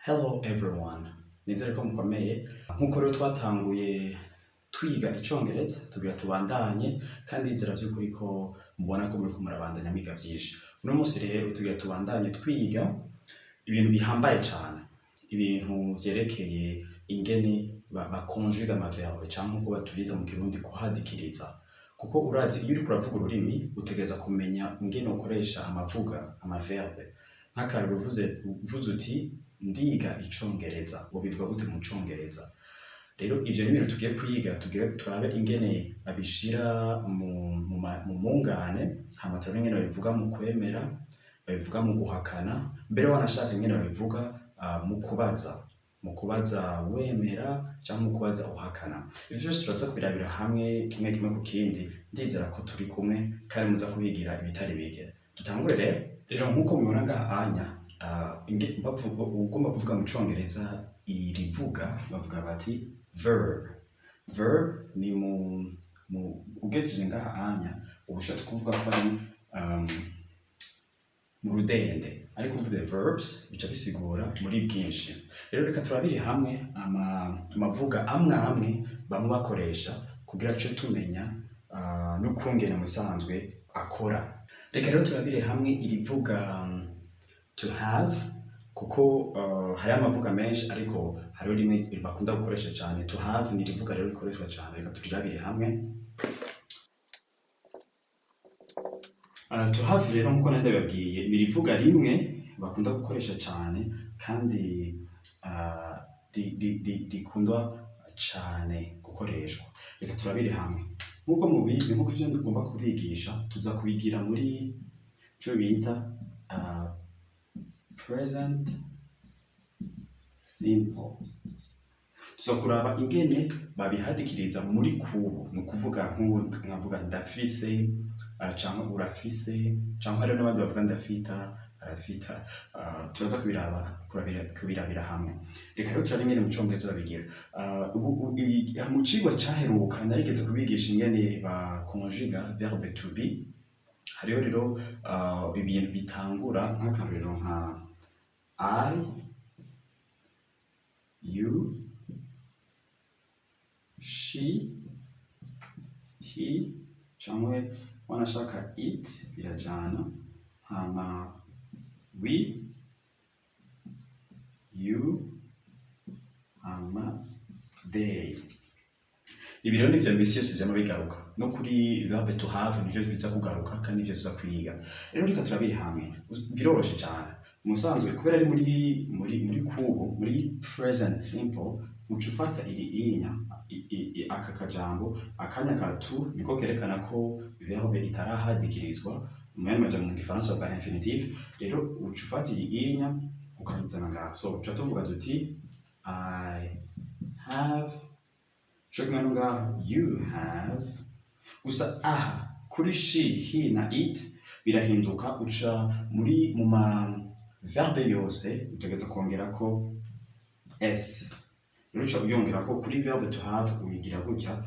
Hello everyone, nizere ko mukomeye. Nkuko rero twatanguye twiga Icongereza, tugira tubandanye, kandi nizera vy'ukuri ko mubona ko muriko murabandanya mwiga vyinshi. Uno munsi rero tugira tubandanye twiga ibintu bihambaye cane, ibintu vyerekeye ingene bakonjuga amaverbe, canke uko batuvyita mu Kirundi kuhadikiriza. Kuko urazi, iyo uriko uravuga ururimi utegereza kumenya ingene ukoresha amavuga, amaverbe. Nk'akarorero, uvuze uti "Ndiga Icongereza", wobivuga gute mu Congereza? Rero ivyo ni ibintu tugiye kwiga, tugire turabe ingene babishira mu mungane, hama turabe ingene babivuga mu kwemera, babivuga mu guhakana, mbere wanashaka ingene babivuga mu kubaza wemera canke mu kubaza uhakana. Ivyo vyose turaza kubirabira hamwe, kimwe kimwe ku kindi. Ndizera ko turi kumwe kandi muza kuhigira ibitari bike. Dutangure rero. Rero nkuko mubibona ngaha anya, ugomba kuvuga mu Congereza irivuga, bavuga bati verb. Verb ni mu ugejeje ngaha anya uba ushatse kuvuga ko ari mu rudende, ariko uvuze verbs bica bisigura muri bwinshi. Rero reka turabire hamwe amavuga amwe amwe bamwe bakoresha kugira co tumenya n'ukungene mu bisanzwe akora. Reka rero turabire hamwe irivuga to have, kuko hariho amavuga menshi, ariko hariho rimwe bakunda gukoresha cane. To have ni irivuga rero rikoreshwa cane. Reka turirabire hamwe. To have rero, nkuko nari ndabibabwiye, ni irivuga rimwe bakunda gukoresha cane kandi rikundwa cane gukoreshwa. Reka turabire hamwe. Nkuko mubizi, nkuko ivyo tugomba kubigisha tuza kubigira muri ico bita present simple, tuza kuraba ingene babihadikiriza muri kubu. Ni ukuvuga nk'ubu nkavuga ndafise, canke urafise, canke hariho n'abandi bavuga ndafita, arafita. Turaza kubirabira hamwe. Reka rero turabe ingene mu Congereza babigira. Mu cigwa caheruka narigeze kubigisha ingene bakonjuga verbe to be. Hariho rero ibintu bitangura, nk'akarorero nka I, you, she, he, canke wanashaka it birajana, hama we, you, hama they. Ibi rero nivyo misi yose vyama bigaruka. No kuri verbe to have nivyo biza kugaruka, kandi nivyo tuza kwiga. Rero reka turabire hamwe, biroroshe cane. Musanzwe kubera ari muri kubu, muri present simple, uca ufata iri inya aka kajambo, akanya ka to, niko kerekana ko verbe itarahadikirizwa. Mu yandi majambo, mu Gifaransa bavuga infinitif. Rero uca ufata iri inya ukayizana ngaha. So uca tuvuga tuti I have, co kimwe no ngaha you have. Gusa aha kuri she, he na it birahinduka. Uca muri mu ma verbe yose utegereza kongerako s. Rero uca uyongerako kuri verbe to have, uyigira gutya: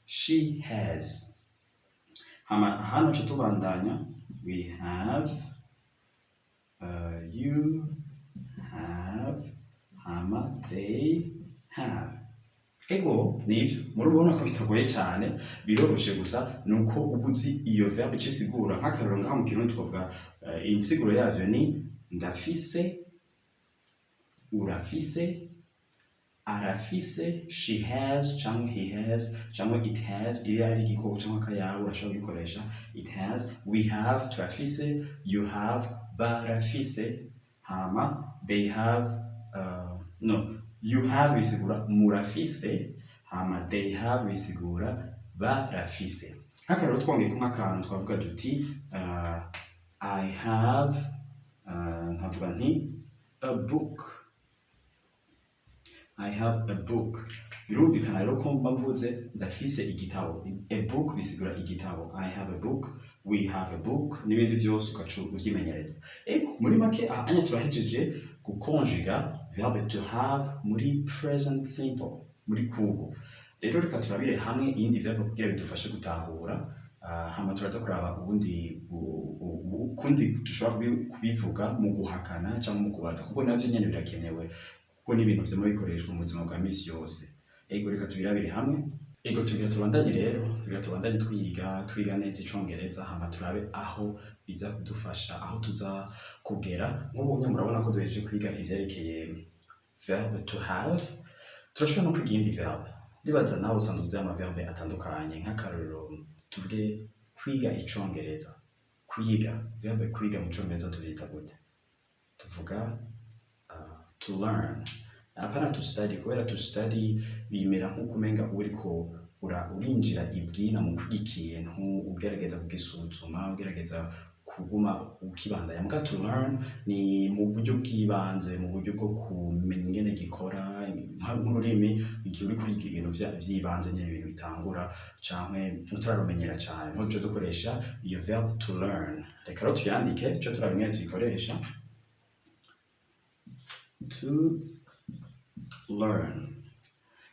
she has. Hama hano uca tubandanya: we have, you have, hama they have. Ego, nivyo murabona ko bitagoye cyane, biroroshe. Gusa nuko uba uzi iyo verbe ico isigura. Nk'akarorero ngaha mu Kirundi twavuga insiguro yavyo ni ndafise, urafise, arafise, she has canke he has canke it has. Iyo ari igikoko canke akayabu urashobora kubikoresha it has. We have, turafise. You have, barafise. Hama they have, no, you have bisigura murafise, hama they have bisigura barafise. Nk'akarorero, twongeye nk'akantu twavuga duti I have, nkavuga nti a book. I have a book. Birumvikana rero ko mba mvuze ndafise igitabo. A book bisigura igitabo. I have a book, we have a book, n'ibindi vyose ugaca uvyimenyereza. Ego, muri make aha anya turahejeje gukonjuga verbe to have muri present simple, muri kubu. Rero reka turabire hamwe iyindi verbe kugira bidufashe gutahura. Hama turaza kuraba ubundi ukundi dushobora kubivuga mu guhakana cyangwa mu kubaza, kuko navyo nyene birakenewe. Kuko ni ibintu vyama bikoreshwa mu buzima bwa misi yose. Ego, reka tubirabire hamwe. Ego, tugira tubandanye rero, tugira tubandanye twiga neza icongereza, hama turabe aho biza kudufasha, aho tuza kugera. Nk'ubu nyene murabona ko duhejeje kwiga ivyerekeye verbe to have. Turashobora no kwiga iyindi verbe. Ndibaza nawe usanzwe uzi ama verbe atandukanye. Nk'akarorero, tuvuge kwiga icongereza. Kwiga, verbe kwiga mu congereza tuvyita gute? Tuvuga to learn, apana to study, kubera to study bimera nk'uko umenga uriko urinjira ibwina mu kwiga ikintu, ugerageza kugisuzuma, ugerageza kuguma ukibandanya. Muga to learn ni mu buryo bw'ibanze, mu buryo bwo kumenya ingene gikora, nk'ururimi, igihe uriko uriga ibintu vy'ibanze nyene, ibintu bitangura canke utararumenyera cane, niho duca dukoresha iyo verb to learn. Reka rero tuyandike, tuce turaba ingene tuyikoresha. To learn.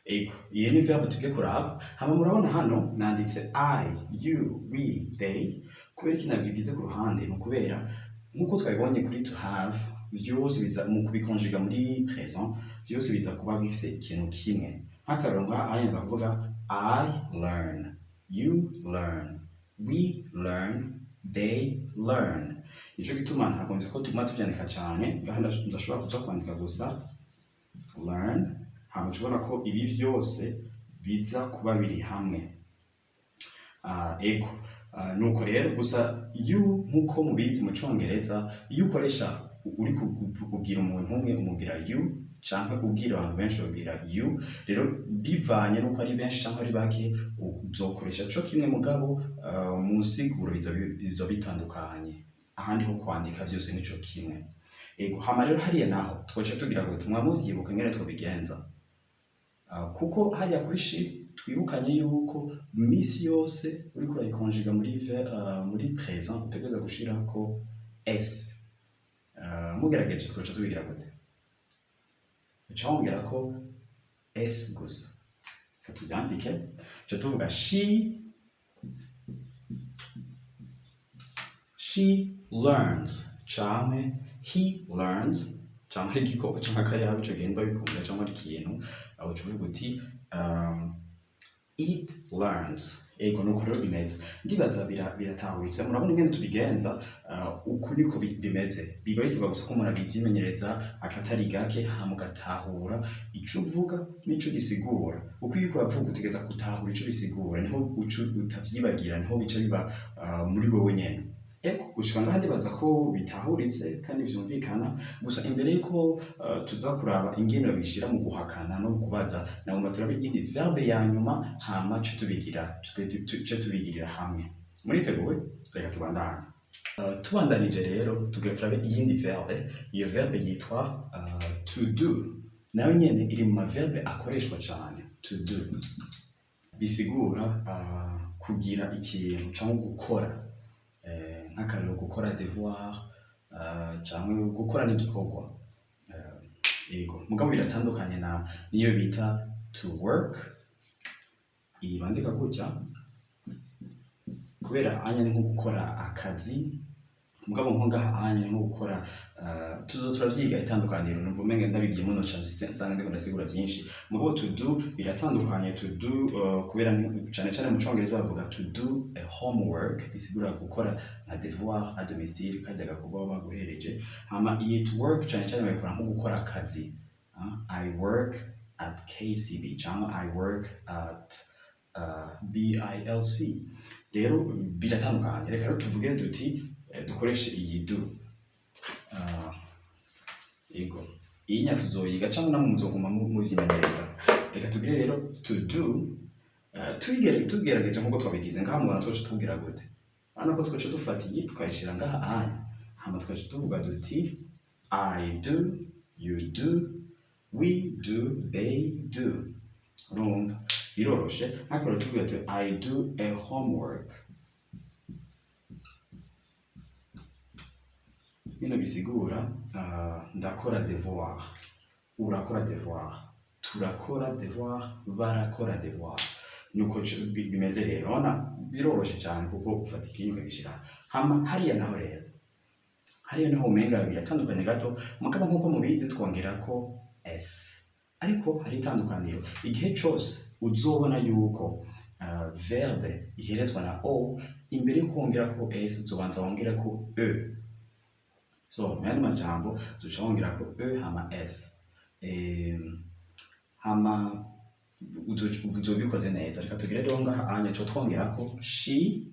Ego, iyi ni verbe tugiye kuraba. Hama murabona hano nanditse I, you, we, they. Kubera iki nabigize ku ruhande? Ni ukubera nk'uko twabibonye kuri to have, vyose biza mu kubikonjuga muri présent, vyose biza kuba bifise ikintu kimwe. Nk'akarorero, ngaha nza kuvuga I learn, you learn, we learn, they learn. Nico gituma ntagombye ko tuguma tuvyandika cane. Ngaha ndashobora kuja kwandika gusa learn, hama uca ubona ko ibi vyose biza kuba biri hamwe. Ego. Nuko rero gusa you, nkuko mubizi mu congereza, iyo ukoresha uri kubwira umuntu umwe umubwira you, canke ubwira abantu benshi ubabwira you. Rero bivanye nuko ari benshi canke ari bake, uzokoresha co kimwe, mugabo mu nsiguro biza bitandukanye. Ahandi ho kwandika vyose nico kimwe. Ego, hama rero hariya naho twoca tugira gute? Mwamuvyibuka ingene twobigenza? Kuko hariya kuri she twibukanye yuko misi yose uriko urayikonjiga muri présent utegerezwa gushirako s. Mugerageje twoca tubigira gute? Uca wongerako s gusa. Reka tuvyandike, tuca tuvuga she learns canke he learns, canke igikoko canke akayabu, ico gihe nimba bikunda, canke ari ikintu, aho uca uvuga uti it learns. Ego, nuko rero bimeze. Ndibaza biratahuritse. Murabona ingene tubigenza. Uku niko bimeze. Biba bisabwa gusa ko umuntu abivyimenyereza akatari gake, hama ugatahura ico uvuga n'ico gisigura, kuko iyo uriko uravuga utegereza gutahura ico bisigura, niho uca utavyibagira, niho bica biba muri wewe nyene. Ego, gushika ngaha ndibaza ko bitahuritse kandi vyumvikana. Gusa imbere yuko tuza kuraba ingene babishira mu guhakana no kubaza, nagomba turabe iyindi verbe ya nyuma, hama ce tubigirira hamwe. Muriteguye? Reka tubandanye. Tubandanije rero, tugiye turabe iyindi verbe. Iyo verbe yitwa to do. Nayo nyene iri mu maverbe akoreshwa cane. To do bisigura kugira ikintu canke gukora. Nk'akarorero, gukora devoir, canke gukora n'igikorwa. Yego, mugabo biratandukanye na niyo bita to work. Iyi bandika gutya kubera anya ni nko gukora akazi, mugabo nko ngaha anya ni nko gukora. Tuzo turavyiga itandukaniro. Numva umenga ndabigiyemo noca nsanga ndiko ndasigura vyinshi. Mugabo to do biratandukanye. To do, kubera cane cane mu congereza bavuga to do a homework, bisigura gukora nka devoir à domicile, karya gakorwa baba baguhereje. Hama iyi to work cane cane bayikora nko gukora akazi. I work at KCB cyangwa I work at BILC. Rero biratandukanye. Reka rero tuvuge duti dukoreshe iyi do. Yego, iyi nya tuzoyiga cyangwa namwe muzoguma muvyimenyereza. Reka tugire rero to do. Tugerageje nkuko twabigize ngaha, mubona twaje tugira gute? Urabona ko twaje dufata iyi tukayishira ngaha anya, hama tukaca tuvuga duti I do, you do, we do, they do. Urumva biroroshe. Nk'akarero, tuvuga tuti I do a homework. Bino bisigura ndakora devoir, urakora devoir, turakora devoir, barakora devoir. Nuko bimeze rero. Urabona biroroshe cyane, kuko ufata ikintu ukagishira. Hama hariya naho rero, hariya naho umenga biratandukanye gato, mugabo nkuko mubizi twongera ko S. Ariko hari itandukaniro: igihe cose uzobona yuko verbe iherezwa na o, imbere yo kongerako s uzobanza wongerako e. So mu yandi majambo, uzoca wongerako e hama s. Hama uzobikoze neza. Reka tugire rero ngaha anya co twongerako she.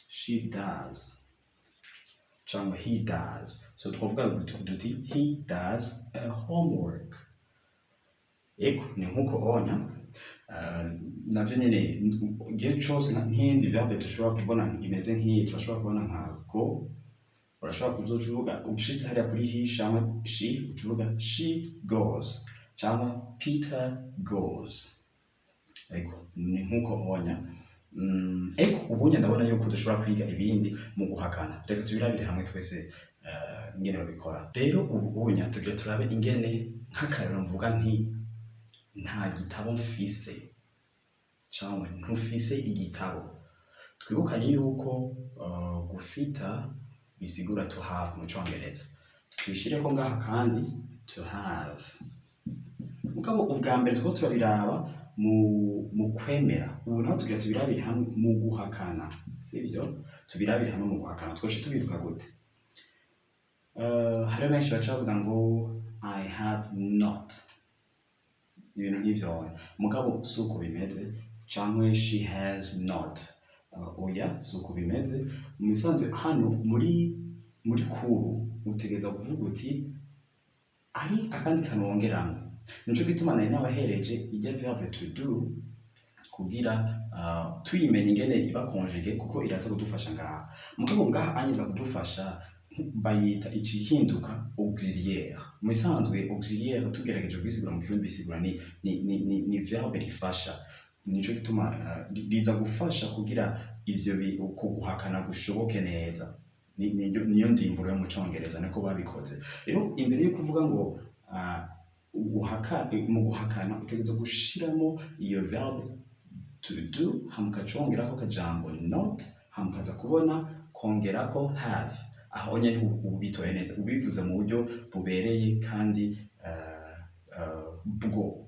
She does cyangwa he does. So twavuga duti "He does a homework." Ego, ni nkuko onya. Navyo nyene igihe cose nk'iyindi verbe dushobora kubona imeze nk'iyi, turashobora kubona nka go. Urashobora kuzoca uvuga, ushitse hariya kuri he cyangwa she, uca uvuga "She goes" cyangwa "Peter goes". Ego, ni nkuko onya. Ego, ubunya ndabona yuko dushobora kwiga ibindi mu guhakana. Reka tubirabire hamwe twese ingene babikora. Rero ubu unya tugira turabe ingene, nk'akarero, mvuga nti "Nta gitabo mfise" cyangwa "Ntufise igitabo". Twibukanye yuko gufita bisigura to have mu Congereza. Tuyishireko ngaha kandi to have. Mugabo ubwa mbere turiko turabiraba mu kwemera, ubu naho tugira tubirabire hamwe mu guhakana, sivyo? Tubirabire hamwe mu guhakana. Twoce tubivuga gute? Hariho benshi baca bavuga ngo "I have not", ibintu nk'ivyo. Mugabo si uko bimeze. Canke "She has not". Oya, si uko bimeze. Mu bisanzwe hano muri kubu utegereza kuvuga uti ari akandi kantu wongeramwo. Nico gituma nari nabahereje ijya verbe to do kugira tuyimenye ingene iba conjuguée, kuko iraza kudufasha ngaha. Mugabo ngaha anyiza kudufasha, bayita ikihinduka auxiliaire. Mu bisanzwe auxiliaire, tugerageje kugisigura mu Kirundi, bisigura ni verbe rifasha. Nico gituma riza gufasha kugira ivyo uko guhakana gushoboke neza. Niyo ndimburo yo mu Congereza, niko babikoze. Rero imbere yo kuvuga ngo mu guhakana, utegereza gushiramo iyo verbe to do, hama ukacongerako akajambo not, hama ukaza kubona kongerako have. Aho nyene ubitoye neza, ubivuze mu buryo bubereye kandi bwo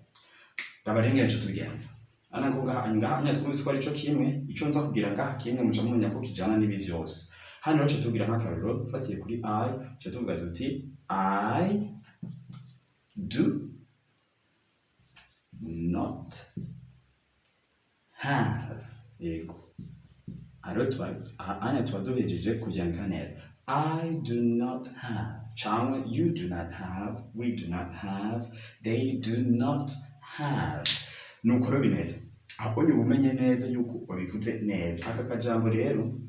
raba rero ingene ico tubigenza. Ana ngo ngaha nyine twumvise ko arico kimwe. Ico nza kugira ngaha kimwe, muca mumenya ko kijana n'ibi vyose. Hano rero tugira nk'akarorero dufatiye kuri I, tuca tuvuga duti "I do not have". Yego, rero tuba anya tuba duhejeje kuvyandika neza. I do not have cyangwa you do not have, we do not have, they do not have. Nuko rero bimeze. Aho uba umenye neza yuko wabivuze neza. Aka kajambo rero,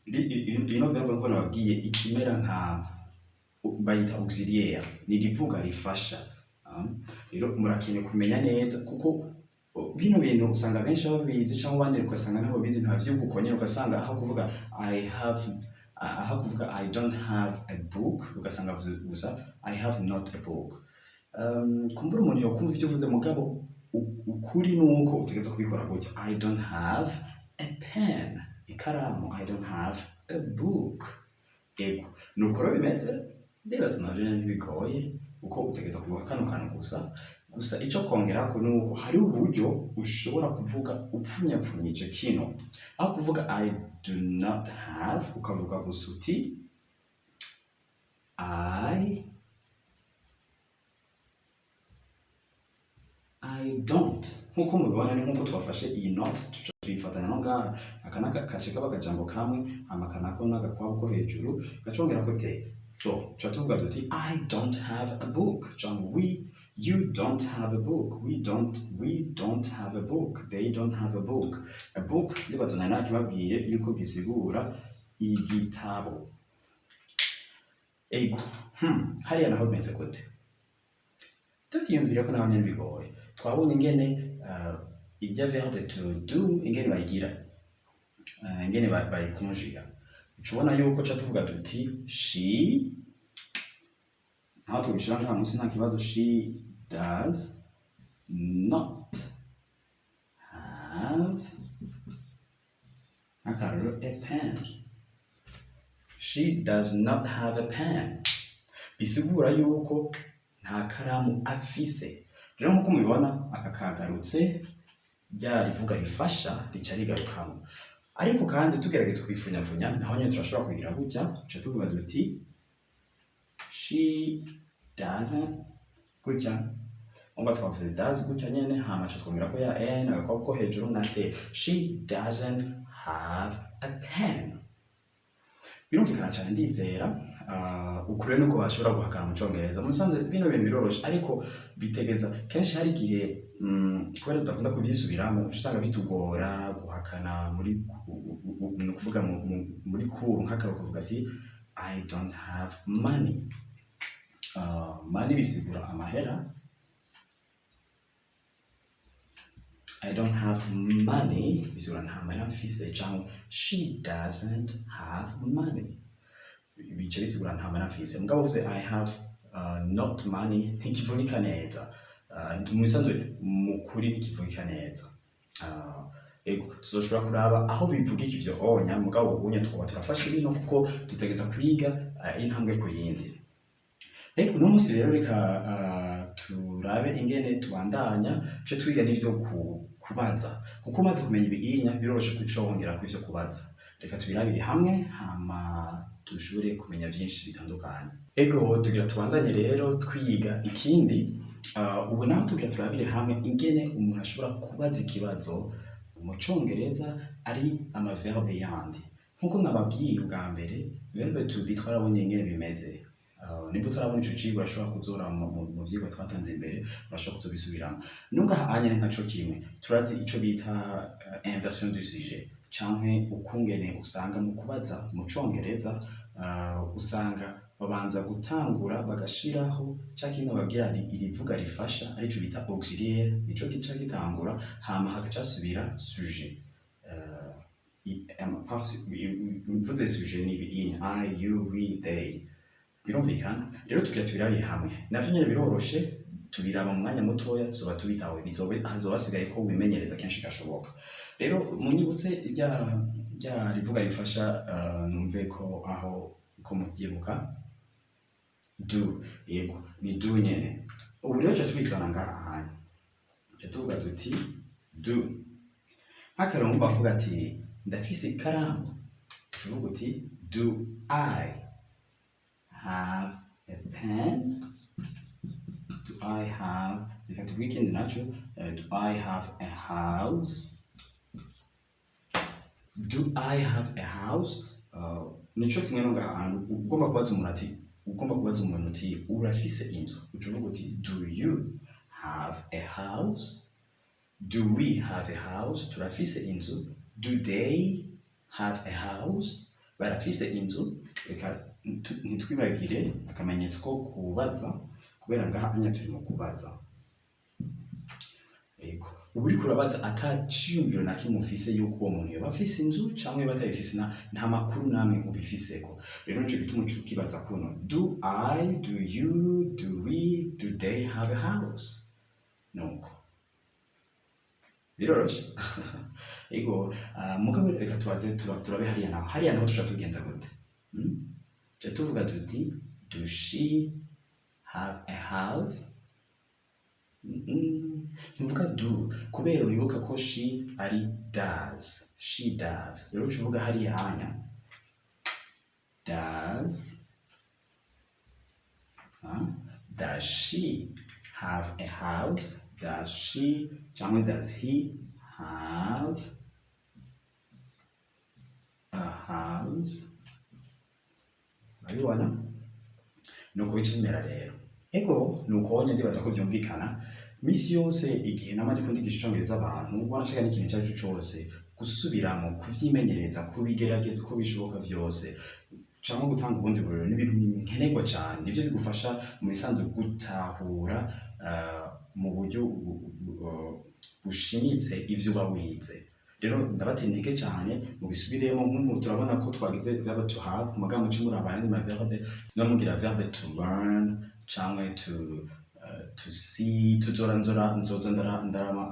ino verbe, nko nababwiye, ikimera nka bayita auxiliaire, ni irivuga rifasha. Rero murakeneye kumenya neza, kuko bino bintu usanga benshi babizi cyangwa abandi ugasanga nabo bizi, ntibavyibuka uko nyene. Ugasanga aho kuvuga I have, aho kuvuga "I don't have a book", ugasanga avuze gusa "I have not a book". Kumbura umuntu yokumva ivyo uvuze, mugabo ukuri nuko utegereza kubikora gutya: "I don't have a pen", ikaramu, "I don't have a book". Ego, nuko rero bimeze. Ndibaza navyo nyene ntibigoye, kuko utegereza kuvuga kano kantu gusa. Gusa ico kongerako ni uko hari uburyo ushobora kuvuga upfunyapfunyije kino. Aho kuvuga "I do not have", ukavuga gusa uti "I don't". Nkuko mubibona, ni nkuko twafashe iyi not, tuca tuyifatanya no ngaha. Aka naka kace kaba akajambo kamwe, hama aka nako n'agakwabo ko hejuru gacongera te. So tuca tuvuga duti "I don't have a book", cyangwa we you don't have a book, we don't have a book, they don't have a book. A book, ndibaza nari nakibabwiye yuko gisigura igitabo. Ego. Hariya naho bimeze gute? Tuvyiyumvire ko naho nyene bigoye. Twabonye ingene ijya verbe to do, ingene bayigira, ingene bayikonjuga. Uca ubona yuko ca tuvuga duti she, ntaho tubishira ngaha munsi, nta kibazo, she does not have, akarorero, a pen. She does not have a pen. Bisigura yuko nta karamu afise. Rero nkuko mubibona, aka kagarutse, rya rivuga rifasha rica rigarukamo. Ariko kandi tugerageza kubifunyafunya, naho nyene turashobora kubigira gutya, tuca tuvuga duti "she doesn't", gutya. Umva, twavuze "does" gutya nyene, hama ca twongerako ya n, agakobwa ko hejuru na t. She doesn't have a pen. Birumvikana cyane, ndizera. Ukuri nuko bashobora guhakana mu Congereza. Mu bisanzwe bino bintu biroroshe, ariko bitegeza kenshi hari igihe, kubera tudakunda kubyisubiramo, uca usanga bitugora guhakana muri ni ukuvuga muri cours. Nk'akarorero, kuvuga ati "I don't have money". Money bisigura amahera. "I don't have money" bisigura nta mahera mfise, cyangwa "she doesn't have money" bica bisigura nta mahera mfise. Mugabo uvuze "I have not money" ntikivugika neza. Mu bisanzwe, mu kuri, ntikivugika neza. Ego, tuzoshobora kuraba aho bivugika ivyo onya, mugabo ubunya twaba turafashe bino kuko dutegereza kwiga intambwe ku yindi. Ego, uno munsi rero reka turabe ingene tubandanya, tuce twiga n'ivyo kubaza, kuko umaze kumenya ibiinya biroroshe kucongera ku ivyo kubaza. Reka tubirabire hamwe, hama dushobore kumenya vyinshi bitandukanye. Ego, tugira tubandanye rero twiga ikindi. Ubu naho tugira turabire hamwe ingene umuntu ashobora kubaza ikibazo mu Congereza ari amaverbe yandi. Nkuko nababwiye ubwa mbere, verbe to be twarabonye ingene bimeze. Nimba utarabona ico cigwa, urashobora kuzora mu vyigwa twatanze imbere, urashobora kuzobisubiramo. Nubwo ahanye nka co kimwe, turazi ico bita inversion du sujet, canke ukungene usanga mu kubaza mu Congereza, usanga babanza gutangura bagashiraho ca kintu babwira irivuga rifasha, arico bita auxiliaire, nico gica gitangura, hama hagaca hasubira sujet. Mvuze sujet ni ibi I, you, we, they. Birumvikana. Rero tugira tubirabire hamwe, navyo nyene biroroshe, tubiraba mu mwanya mutoya, tuzoba tubitawe, bizobe hazoba hasigaye ko wimenyereza kenshi gashoboka. Rero munyibutse rya rivuga rifasha, numve ko aho ko muvyibuka. Do, yego, ni do nyene. Ubu rero tuca tubizana ngaha hantu, tuca tuvuga duti do. Nk'akarongo bavuga ati ndafise ikaramu, tuvuga uti "Do I have a pen?" Do I have, reka tuvuge ikindi naco, do I have a house? Do I have a house? Nico kimwe no ngaha hantu ugomba kubaza umuntu ati, ugomba kubaza umuntu uti urafise inzu, uca uvuga uti "Do you have a house?" Do we have a house? Turafise inzu. Do they have a house? Barafise inzu. Reka ntitwibagire akamenyetso ko kubaza, kubera ngaha anya turi mu kubaza. Yego, ubu uriko urabaza ata ciyumviro na kimwe ufise yuko uwo muntu yoba afise inzu canke yoba atayifise, nta makuru namwe ubifiseko. Rero nico gituma uca ukibaza kuno: do I, do you, do we, do they have a house? Nuko biroroshe. Ego, mugabo reka tubaze, turabe hariya naho. Hariya naho tuca tugenza gute? Tuca tuvuga tuti "Do she have a house?" Ntuvuga do, kubera wibuka ko she ari does. She does. Rero uca uvuga hariya hanya does. Huh? Does she have a house? Does she cyangwa does he have a house? Urabibona, nuko bica bimera rero. Ego, nuko wonye ndibaza ko vyumvikana. Misi yose igihe nama ndiko ndigisha icongereza abantu, wanashaka n'ikintu icyo ari cyo cose, gusubiramo, kuvyimenyereza, kubigerageza uko bishoboka vyose, canke gutanga ubundi burero, ni ibintu nkenerwa cane. Nivyo bigufasha mu bisanzwe gutahura mu buryo bushimitse ivyo uba wize. Rero ndabatera intege cane mubisubiremo. Nk'ubu turabona ko twagize verbe to have, mugabo muce muraba ayandi ma verbe, no mugira verbe to learn canke to see. Tuzora nzora nzoza ndaraba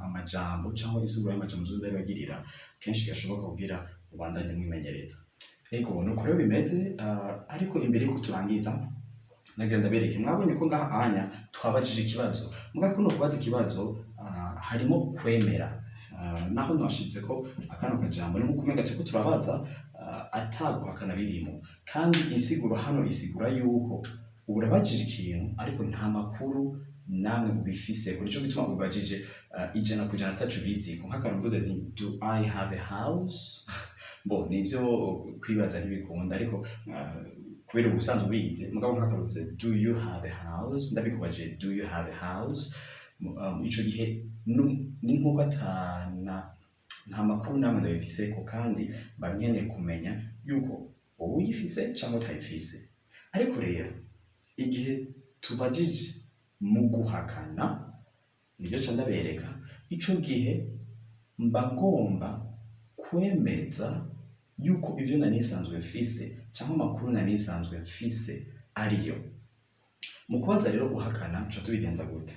amajambo cyangwa insiguro y'amajambo, nzoza ndabibagirira kenshi gashoboka kugira ubandanye mwimenyereza. Ego, nuko rero bimeze. Ariko imbere yuko turangiza, nagira ndabereke. Mwabonye ko ngaha anya twabajije ikibazo. Muga kuno kubaza ikibazo harimo kwemera. Naho nwashize ko akano kajambo ni nkuko umenga turiko turabaza ataguhakana birimo. Kandi insiguro hano isigura yuko urabajije ikintu ariko nta makuru namwe ubifise, nico gituma ubibajije 100% ataco ubiziko. Nk'akantu mvuze nti "Do I have a house?" Bo nivyo kwibaza ntibikunda, ariko kubera ubusanzwe ubizi. Mugabo nk'akantu mvuze "Do you have a house?", ndabikubajije "Do you have a house?", ico gihe ni nkuko atana nta makuru namwe ndabifiseko, kandi mba nkeneye kumenya yuko wowe uyifise cyangwa utayifise. Ariko rero igihe tubajije mu guhakana, nibyo ca ndabereka, ico gihe mba ngomba kwemeza yuko ivyo nari nsanzwe mfise cyangwa amakuru nari nsanzwe mfise ariyo. Mu kubaza rero guhakana tuca tubigenza gute?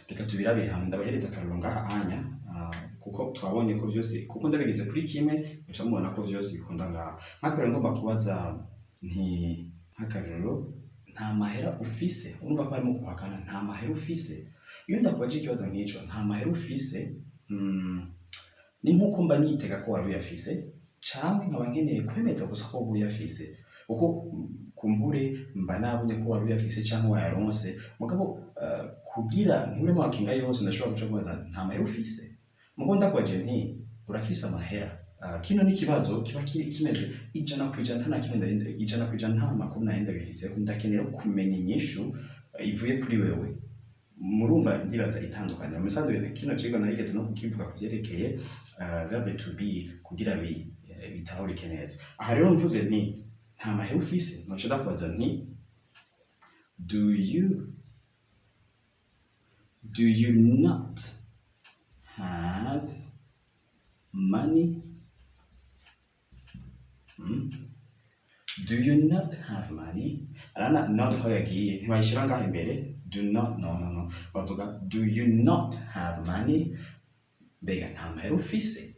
Reka tubirabire hamwe. Ndabahereza akarorero ngaha anya, kuko twabonye ko vyose, kuko ndabigize kuri kimwe muca mubona ko vyose bikunda ngaha. Nk'akarorero, ngomba kubaza nti, nk'akarorero, "Nta mahera ufise?" Urumva ko harimo guhakana, "Nta mahera ufise?" Iyo ndakubajije ikibazo nk'ico, "Nta mahera ufise?", ni nkuko mba nitega ko wari uyafise, canke nkaba nkeneye kwemeza gusa ko woba uyafise, kuko kumbure mba nabonye ko wari uyafise canke wayaronse. Mugabo kugira nkuremo amakenga yose, ndashobora guca kubaza "Nta mahera ufise?" Mugabo ndakubajije nti "Urafise amahera?", kino ni ikibazo kiba kiri kimeze 100%, nta na kimwe 100% nta makuru nari ndabifiseko, ndakenera kumenya inyishu ivuye kuri wewe. Murumva ndibaza itandukaniro. Musanzwe kino cigwa narigeze no kukivuga ku vyerekeye verbe to be, kugira bitahurike neza. Aha rero mvuze nti "Nta mahera ufise?", noca ndakubaza nti Do you not have money?" Do you not have money? Arana not aho yagiye ntibayishira ngaho imbere. Do not, no, no, no, bavuga "Do you not have money?" Mbega nta mahera ufise?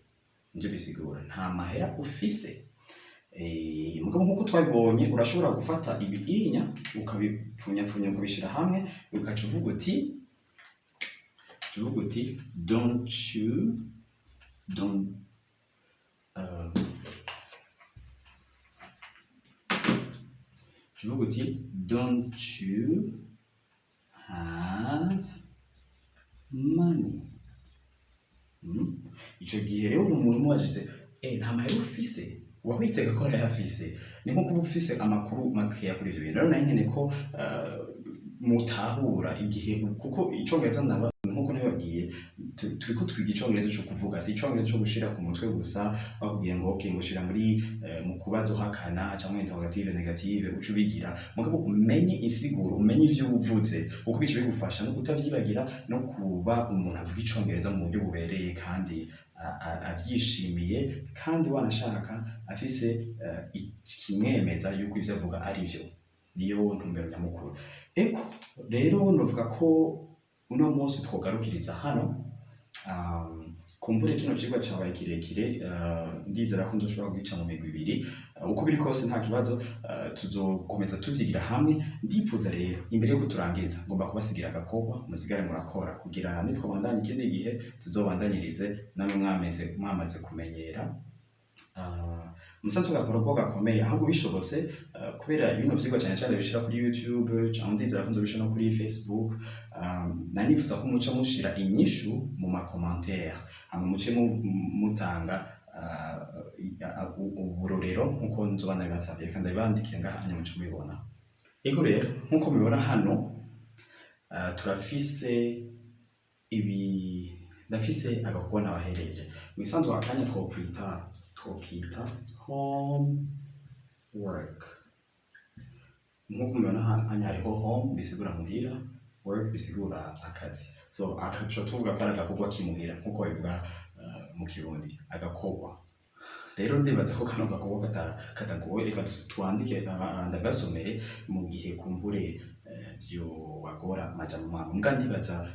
Nivyo bisigura "Nta mahera ufise?" Mugabo nkuko twabibonye, urashobora gufata ibiinya ukabipfunyapfunya, ukabishira hamwe, ukaca uvuga uti don't you don't uvuga uti "Don't you have money?" Ico gihe rero umuntu umubajije "Nta mahera ufise?", uba witega ko arayafise. Ni nko kuba ufise amakuru makeya kuri ivyo bintu. Rero nari nkeneye ko mutahura igihe, kuko icongereza naba nkuko nabibabwiye, turiko twiga icongereza co kuvuga, si icongereza co gushira ku mutwe gusa. Bakubwiye ngo okay, ngo shira muri mu kubaza uhakana canke interrogative, negative, uca ubigira. Mugabo umenye insiguro, umenye ivyo uvuze, kuko bica bigufasha no kutavyibagira, no kuba umuntu avuga icongereza mu buryo bubereye kandi avyishimiye, kandi wanashaka afise ikimwemeza yuko ivyo avuga ari vyo. Niyo ntumbero nyamukuru. Eko rero novuga ko uno munsi twogarukiriza hano. Kumbure kino cigwa cabaye kirekire, ndizera ko nzoshobora kugica mu migwi ibiri. Uko biri kose nta kibazo, tuzokomeza tuvyigira hamwe. Ndipfuza rero, imbere yuko turangiza, ngomba kubasigira agakorwa musigare murakora, kugira nitwabandanya ikindi gihe tuzobandanyirize namwe mwamaze kumenyera. Umusanzu gakorwa gakomeye. Ahubwo bishobotse, kubera bino vyigwa cyane cyane bishira kuri YouTube, cyangwa ndizera ko nzobishira no kuri Facebook, nanifuza ko muca mushira inyishu mu ma commentaire, hama muce mutanga uburorero nkuko nzoba nabibasavye. Reka ndabibandikire ngaha hanyuma muce mubibona. Ego rero, nkuko mubibona hano, turafise ibi, ndafise agakorwa nabahereje. Mu isanzwe akanya twokita homework. Nkuko mubibona hano hariho home bisigura muhira, work bisigura akazi. So akaca tuvuga ko ari agakorwa kimuhira, nkuko babivuga mu Kirundi, agakorwa. Rero ndibaza ko kano gakorwa katagoye. Reka twandike, ndagasomere mu gihe kumbure vyobagora amajambo mamwe. Mbwa ndibaza,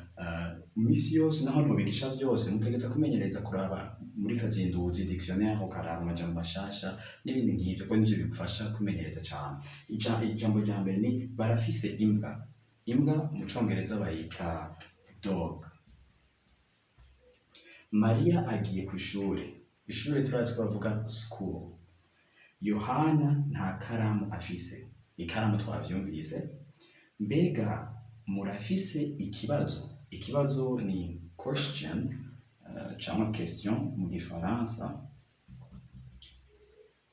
imisi yose naho ntobigisha vyose, mutegereza kumenyereza kuraba. Muri kazinduzi dictionnaire, ukaraba amajambo mashasha n'ibindi nk'ivyo, kuko nivyo bigufasha kwimenyereza cane. Ijambo rya mbere ni "barafise imbwa". Imbwa mu Congereza bayita dog. Mariya agiye kw'ishure. Ishure turazi ko bavuga school. Yohana nta karamu afise. Ikaramu twavyumvise. Mbega murafise ikibazo? Ikibazo ni question, canke question mu Gifaransa.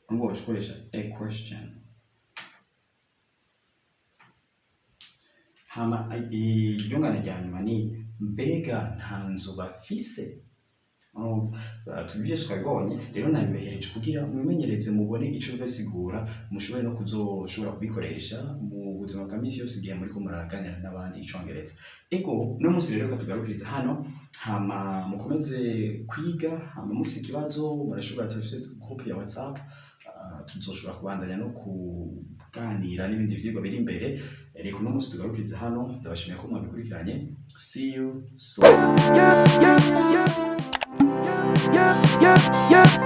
Urumva woca ukoresha a question. Hama iryungane rya nyuma ni "mbega nta nzu bafise?" Urumva ivyo twabibonye rero, nabibahereje kugira mwimenyereze, mubone ico bibasigura, mushobore no kuzoshobora kubikoresha mu buzima bwa misi yose igihe muriko muraganira n'abandi Icongereza. Ego, uno munsi rero reka tugarukiriza hano, hama mukomeze kwiga. Hama mufise ikibazo murashobora, turafise groupe ya WhatsApp, tuzoshobora kubandanya no kuganira n'ibindi vyigwa biri imbere. Reka uno munsi tugarukiriza hano. Ndabashimiye ko mwabikurikiranye. See you soon. Yeah.